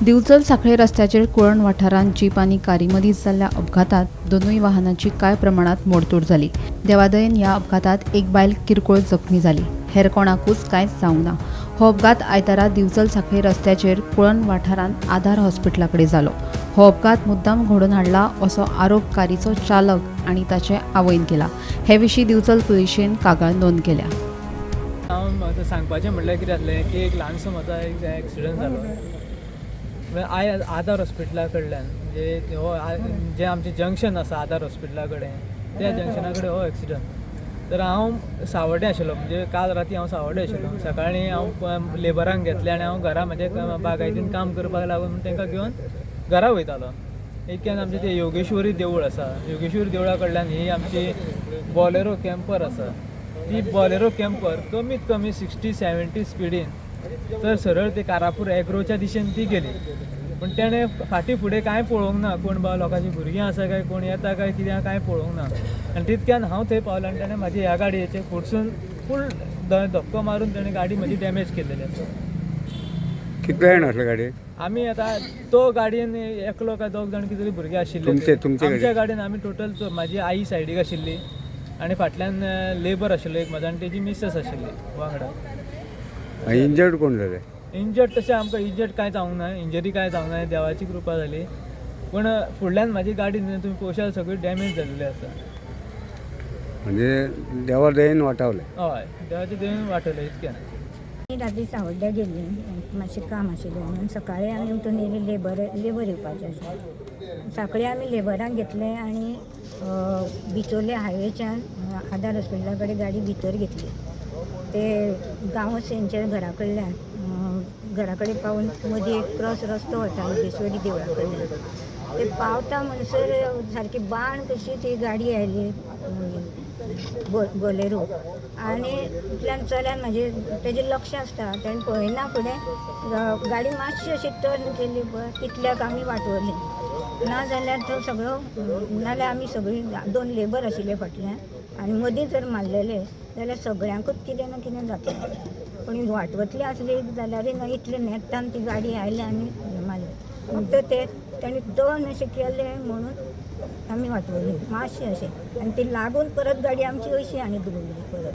दिवचल सांखळे रस्त्याचेर कुळण वाठारांत जीप आनी कारी मदीं जाल्ल्या अपघातांत दोनूय वाहनांची कांय प्रमाणात मोडतोड जाली. देवादयेन ह्या अपघातांत एक बायल किरकोळ जखमी जाली. हेर कोणाकूच कांयच जावंक ना. हो अपघात आयतारा दिवचल सांखळे रस्त्याचेर कुळण वाठारांत आधार हॉस्पिटला कडेन जालो. हो अपघात मुद्दाम घडोवन हाडला असो आरोप कारीचो चालक आनी ताचे आवयन केला. हे विशीं दिवचल पुलिशेन कागाळ नोंद केल्या. हांव आतां सांगपाचें म्हणल्यार कितें जालें की एक ल्हानसो म्हजो एक एक्सिडंट जालो. म्हळ्यार I आधार हॉस्पिटला कडल्यान, म्हणजे हो जें आमचें जंक्शन आसा आधार हॉस्पिटला कडेन, त्या जंक्शना कडेन हो एक्सिडंट. तर हांव सावड्डें आशिल्लो, म्हणजे काल राती हांव सावड्डें आशिल्लो. सकाळीं हांव लेबरांक घेतलें आनी हांव घरा म्हज्या बागायतीन काम करपाक लागून तांकां घेवन घरा वयतालो. इतक्यान आमचें तें योगेश्वरी देवूळ आसा, योगेश्वरी देवळा कडल्यान ही आमची बॉलेरो कॅम्पर आसा, ती बॉलेरो कॅम्पर कमीत कमी 60-70 स्पिडीन तर सरळ ते कारापूर एग्रोच्या दिशेन ती गेली. पूण तेणें फाटीं फुडें कांय पळोवंक ना, कोण बा लोकांची भुरगीं आसा काय कोण येता काय कितें कांय पळोवंक ना. आनी तितक्यान हांव थंय पावलो आनी तेणें म्हाजी ह्या गाडयेचेर फुडसून फूल धपको मारून तेणें गाडी म्हजी डॅमेज केलेली आसा. कितले जाण आसले गाडयेन? आमी आतां तो गाडयेन एकलो काय दोग जाण कितें तरी भुरगे आशिल्ले. तुमचे आमच्या गाडयेन आमी टोटल म्हाजी आई सायडीक आशिल्ली आनी फाटल्यान लेबर आशिल्लो एक म्हजो आनी तेजी मिसेस आशिल्ली वांगडा. इंजर्ड कोण जाले? इंजर्ड तशें आमकां इंजर्ड कांय जावंक ना, इंजरी कांय जावंक ना, देवाची कृपा जाली. पूण फुडल्यान म्हाजी गाडी न्हू तुमी पळोवशात सगळी डॅमेज जाल्ली आसा. म्हणजे देवा दयेन वाटावले. हय, देवाचे देवन वाटयलें इतकें. आमी राती सावड्ड्या गेल्ली, मातशें काम आशिल्लें म्हणून. सकाळीं आमी उठून येयली, लेबर येवपाचें आशिल्लें. सकाळीं आमी लेबरांक घेतलें आनी बिचोले हायवेच्यान आधार हॉस्पिटला कडेन गाडी भितर घेतली. ते गांवस हेंच्या घरा कडल्यान घरा कडेन पावून मदीं एक क्रॉस रस्तो वता योगेश्वरी देवळा कडल्यान, ते पावता म्हणसर सारकी बाण कशी ती गाडी आयली, बोलेरो. आनी इतल्यान चल्यान म्हाजें तेजें लक्ष आसता, तेणें पळयना फुडें गाडी मातशी अशी टर्न केली पळय, तितल्याक आमी वाटवली. ना जाल्यार तो सगळो, नाल्यार आमी सगळीं दोन लेबर आशिल्ले फाटल्यान आनी मदीं जर मारलेले जाल्यार सगळ्यांकूच कितें ना कितें जातलें. पूण वाटवतली आसली जाल्यारय ना, इतले नेटान ती गाडी आयली आनी मारली. फक्त ते ताणें टर्न अशें केलें म्हणून आमी वाटवली मातशें अशें, आनी ती लागून परत गाडी आमची अशी आनी धुवली परत.